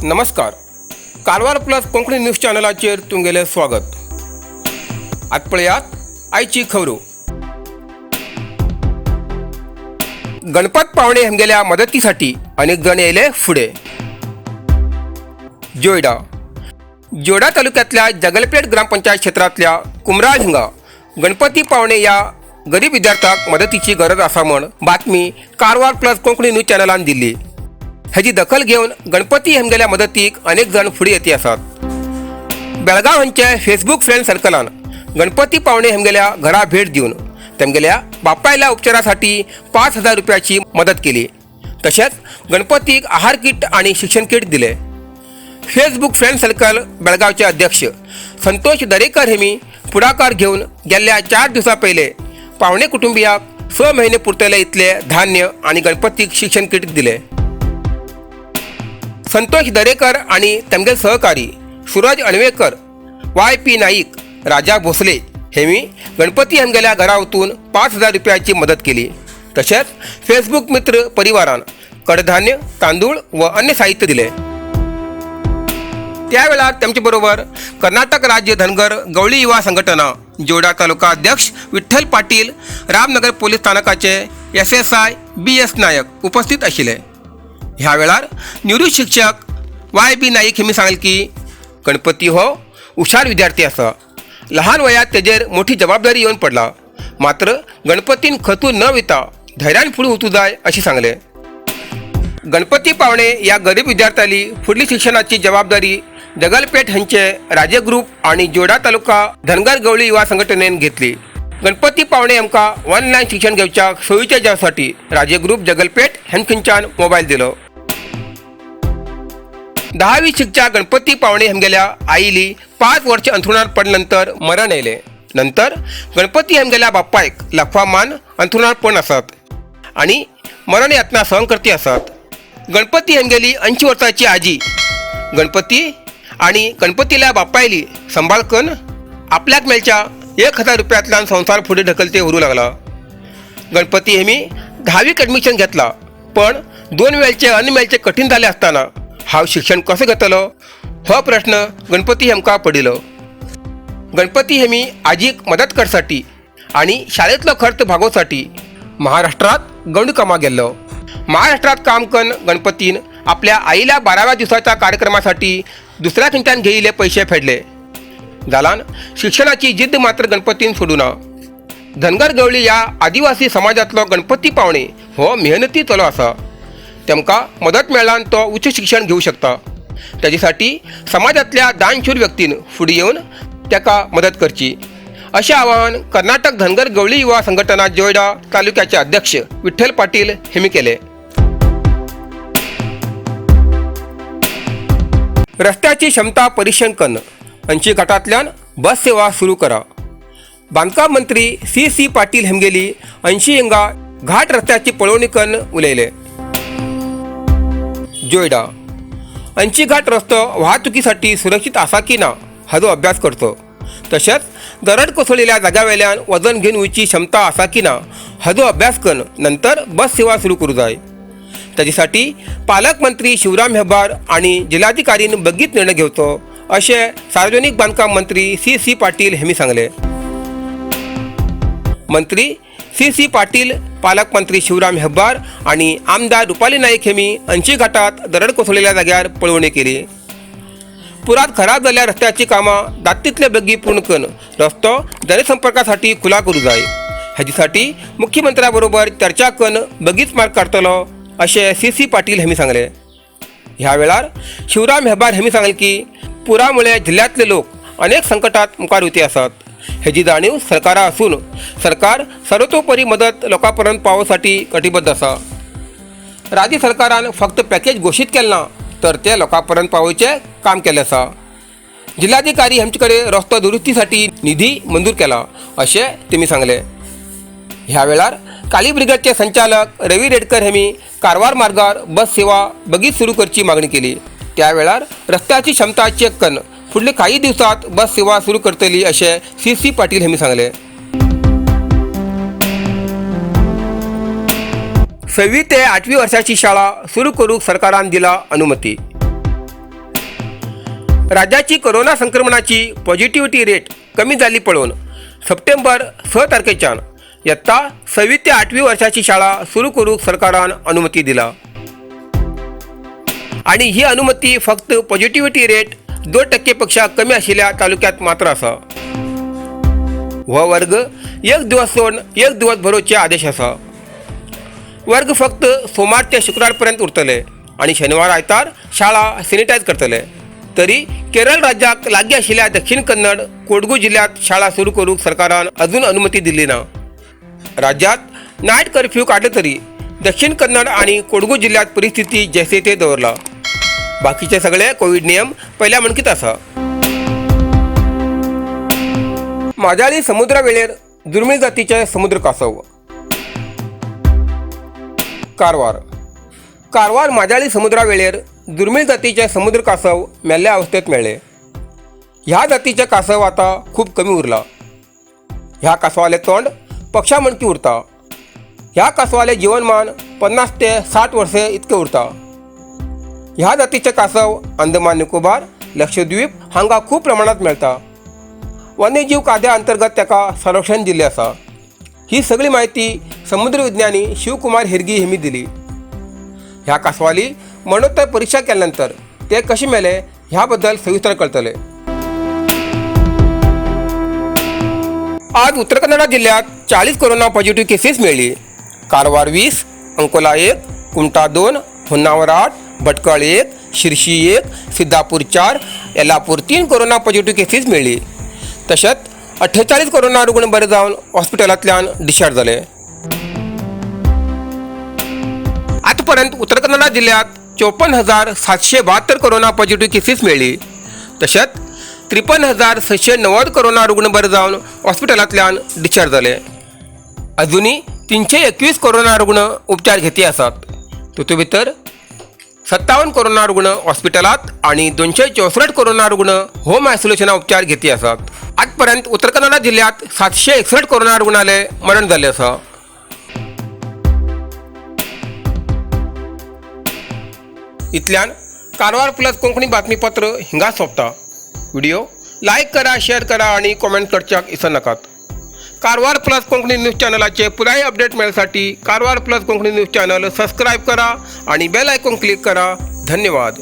नमस्कार, Karwar plus Konkani news चॅनलाचेर तुमगेलें स्वागत. आतां पळयात आयची खबरो. गणपत पावणे हमगेल्या मदतीसाठी अनेक जण येयले फुडें. जोयडा जोडा तालुक्यातल्या जगलपेठ ग्रामपंचायत क्षेत्रांतल्या कुमराळ हिंगा गणपती पावणे या गरीब विद्यार्थ्याक मदतीची गरज आसा म्हण बातमी कारवार प्लस कोंकणी न्यूज चॅनलान दिल्ली. हेजी दखल घेवन गणपती हेमगेल्या मदतीक अनेक जण फुडें येती आसात. बेळगांव हांचे फेसबूक फ्रेंड सर्कलान गणपती पावणे हेमगेल्या घरा भेट दिवन तेमगेल्या बापायला उपचारासाठी 5,000 रुपयाची मदत केली. तशेंच गणपतीक आहार किट आणि शिक्षण किट दिले. फेसबूक फ्रेंड सर्कल बेळगांवचे अध्यक्ष संतोष दरेकर हेमी फुडाकार घेवन गेल्ल्या 4 दिवसां पयले पावणे कुटुंबियाक 6 महिने पुरतले इतले धान्य आणि गणपतीक शिक्षण किट दिले. संतोष दरेकर आणि तेमगेले सहकारी सूरज अणवेकर, वाय पी नाईक, राजा भोसले हेमी गणपती हेमगेल्या घरा वचून 5,000 रुपयाची मदत केली. तशेंच फेसबूक मित्र परिवारान कडधान्य, तांदूळ व अन्य साहित्य दिले. त्यावेळार त्यांचे बरोबर कर्नाटक राज्य धनगर गवळी युवा संघटना जोडा तालुका अध्यक्ष विठ्ठल पाटील, रामनगर पोलीस स्थानकाचे SSI BS Naik उपस्थित आशिल्ले. ह्या वेळार निवृत्त शिक्षक वाय बी नाईक हेमी सांगले की गणपती हो हुशार विद्यार्थी आसा. लहान वयात तेजेर मोठी जबाबदारी येवन पडला, मात्र गणपतीन खतून न वता धैर्यान फुडें वचूं जाय अशें सांगलें. गणपती पावणे या गरीब विद्यार्थ्यांली फुडली शिक्षणाची जबाबदारी जगलपेठ हांचे राजे ग्रुप आणि जोडा तालुका धनगर गवळी युवा संघटनेन घेतली. गणपती पावणे आमकां ऑनलायन शिक्षण घेवच्या सोयीच्या जावसाठी राजे ग्रुप जगलपेठ हेंखंच्यान मोबायल दिलो. 10वी शिकच्या गणपती पावणे हेमगेल्या आईली 5 वर्ष अंथरुणार पडल्यानंतर मरण येयले. नंतर गणपती हेमगेल्या बापायक लखवा मान अंथरुणार पण आसात आणि मरण यातना सहन करती आसात. गणपती हेमगेली 80 वर्साची आजी गणपती आणि गणपतीला बापायली सांबाळ करून आपल्याक मेळच्या 1,000 रुपयांतल्यान संवसार फुडें ढकलते व्हरूं लागला. गणपती हेमी 10वीक ॲडमिशन घेतला, पण 2 वेळचे अन्न मेळचे कठीण जाले आसतना हांव शिक्षण कशें घेतलो हो प्रश्न गणपती हेमकां पडिल्लो. गणपती हेमी आजीक मदत करसाठी आणि शाळेंतलो खर्च भागोवसाठी महाराष्ट्रात गवंडी कामाक गेल्लो. महाराष्ट्रात काम करून गणपतीन आपल्या आईला 12व्या दिवसाच्या कार्यक्रमासाठी दुसऱ्या खंयच्यान घेयिल्ले पयशे फेडले. जालान शिक्षणाची जिद्द मात्र गणपतीन सोडू ना. धनगर गवळी या आदिवासी समाजातलो गणपती पावणे हो मेहनती चलो आसा. तेमकां मदत मेळ्ळान तो उच्च शिक्षण घेवं शकता. तेजेसाठी समाजातल्या दानशूर व्यक्तीन फुडें येवन तेका मदत करची अशें आवाहन कर्नाटक धनगर गवळी युवा संघटना जोयडा तालुक्याचे अध्यक्ष विठ्ठल पाटील हेमी केले. रस्त्याची क्षमता परीक्षण करून अंशी घाटांतल्यान बस सेवा सुरू करा. बांदकाम मंत्री सी सी पाटील हेमगेली अंशी हिंगा घाट रस्त्याची पळोवणी करून उलयले. जोयडा अंशी घाट रस्तो वाहतुकीसाठी सुरक्षित आसा की ना हाजो अभ्यास करचो. तशेंच दरड कोसळिल्ल्या जाग्यावेल्यान वजन घेवन वयची क्षमता आसा की ना हाजो अभ्यास करून नंतर बस सेवा सुरू करूं जाय. ताजेसाठी पालकमंत्री शिवराम हेब्बार आणि जिल्हाधिकारीन बेगीत निर्णय घेवचो अशें सार्वजनिक बांदकाम मंत्री सी सी पाटील हेमी सांगले. मंत्री सी सी पाटील, पालकमंत्री शिवराम हेब्बार आणि आमदार रुपाली नाईक हेमी अंशी घाटात दरड कोसळलेल्या जाग्यार पळोवणी केली. पुरात खराब जाल्ल्या रस्त्याची कामां दात्तीतले बेगी पूर्ण करून रस्तो जनसंपर्कासाठी खुला करूं जाय. हेजेसाठी मुख्यमंत्र्याबरोबर चर्चा करून बेगीच मार्ग काडटलो अशें सी सी पाटील हेमी सांगले. ह्या वेळार शिवराम हेब्बार हेमी सांगले की पुरामुळे जिल्ह्यांतले लोक अनेक संकटात मुखार उती आसात. हेजी जाणीव सरकारा आसून सरकार सर्वतोपरी मदत लोकां पर्यंत पावोवसाठी कटिबद्ध आसा. राज्य सरकारान फक्त पॅकेज घोशीत केलें ना तर ते लोकां पर्यंत पावोवचें काम केलें आसा. जिल्हाधिकारी हांचे कडेन रस्तो दुरुस्तीसाठी निधी मंजूर केला अशें तेमी सांगलें. ह्या वेळार काली ब्रिगेडचे संचालक रवी रेडकर हेमी कारवार मार्गार बस सेवा बेगीन सुरू करची मागणी केली. त्या वेळार रस्त्याची क्षमता चेक करून फुडले काही दिवसात बस सेवा सुरू करतली अशें सी सी पाटील हेमी सांगलें. 6वी ते 8वी वर्षाची शाळा सुरू करूंक सरकारान दिला अनुमती. राज्याची कोरोना संक्रमणाची पॉझिटिव्हिटी रेट कमी जाल्ली पळोवन सप्टेंबर 6 तारखेच्यान यत्ता 6वी ते 8वी वर्षाची शाळा सुरू करूंक सरकारान अनुमती दिला आणि ही अनुमती फक्त पॉझिटिव्हिटी रेट 2% पेक्षा कमी आशिल्ल्या तालुक्यात मात्र आसा. हो वर्ग एक दिवस सोडून एक दिवस भरोवचे आदेश आसा. वर्ग फक्त सोमार ते शुक्रार पर्यंत उरतले आणि शनिवार आयतार शाळा सॅनिटायज करतले. तरी केरळ राज्याक लागीं आशिल्ल्या दक्षिण कन्नड कोडगू जिल्ह्यात शाळा सुरू करूंक सरकारान अजून अनुमती दिली ना. राज्यात नायट कर्फ्यू काडले तरी दक्षिण कन्नड आणि कोडगू जिल्ह्यात परिस्थिती जैसे ते दवरला. बाकीचे सगळे कोविड नियम पहिल्या म्हणकीत आसा. माजाळी समुद्रा वेळेर दुर्मीळ जातीचे समुद्र कासव. कारवार कारवार माजाळी समुद्रा वेळेर दुर्मीळ जातीचे समुद्र कासव मेल्ल्या अवस्थेत मेळ्ळे. ह्या जातीचे कासव आता खूब कमी उरला. ह्या कासवाले तोंड पक्षा म्हणकी उरता. ह्या कासवाले जीवनमान 50 ते 60 वर्से इतके उरता. ह्या जातीचे कासव अंदमान निकोबार, लक्षद्वीप हांगा खूब प्रमाणात मेळटा. वन्यजीव कायद्या अंतर्गत ताका संरक्षण दिल्लें आसा. ही सगळी माहिती समुद्रविज्ञानी शिवकुमार हिरगी हेमी दिली. ह्या कासवाली मरणोत्तर परीक्षा केल्या नंतर ते कशे मेले ह्या बद्दल सविस्तर कळतले. आज उत्तर कन्नडा जिल्ह्यात 40 कोरोना पॉझिटिव्ह केसेस मेळ्ळी. Karwar 20, Ankola 1, Kumta 2, Honnavar 8, Bhatkal 1, Shirshi 1, Siddhapur 4, Yellapur 3 corona positive cases मेळ्ळी. तशेंच 48 कोरोना रुग्ण बरे जावन हॉस्पिटलांतल्यान डिस्चार्ज जाले. आतापर्यंत उत्तर कन्नडा जिल्ह्यात 54,772 कोरोना पॉझिटिव्ह केसीस मेळ्ळी. तशेंच 53,690 कोरोना रुग्ण बरे जावन हॉस्पिटलांतल्यान डिस्चार्ज जाले. अजुनूय 321 कोरोना रुग्ण उपचार घेती आसात. तातूंत भितर 57 कोरोना रुग्ण हॉस्पिटलांत आनी 264 कोरोना रुग्ण होम आयसोलेशना उपचार घेती आसात. आजपर्यंत उत्तर कन्नडा जिल्ह्यात 761 कोरोना रुग्णाले मरण जाल्लें आसा. इतल्यान कारवार प्लस कोंकणी बातमीपत्र हिंगा सोंपता. व्हिडिओ लायक करा, शेअर करा आणि कॉमेंट करच्याक इसरनाकात. कारवार प्लस कोंकणी न्यूज चॅनलाचे पुराय update मेळसाठी Karwar plus Konkani news channel subscribe करा आणि बेल आयकॉन क्लिक करा. धन्यवाद.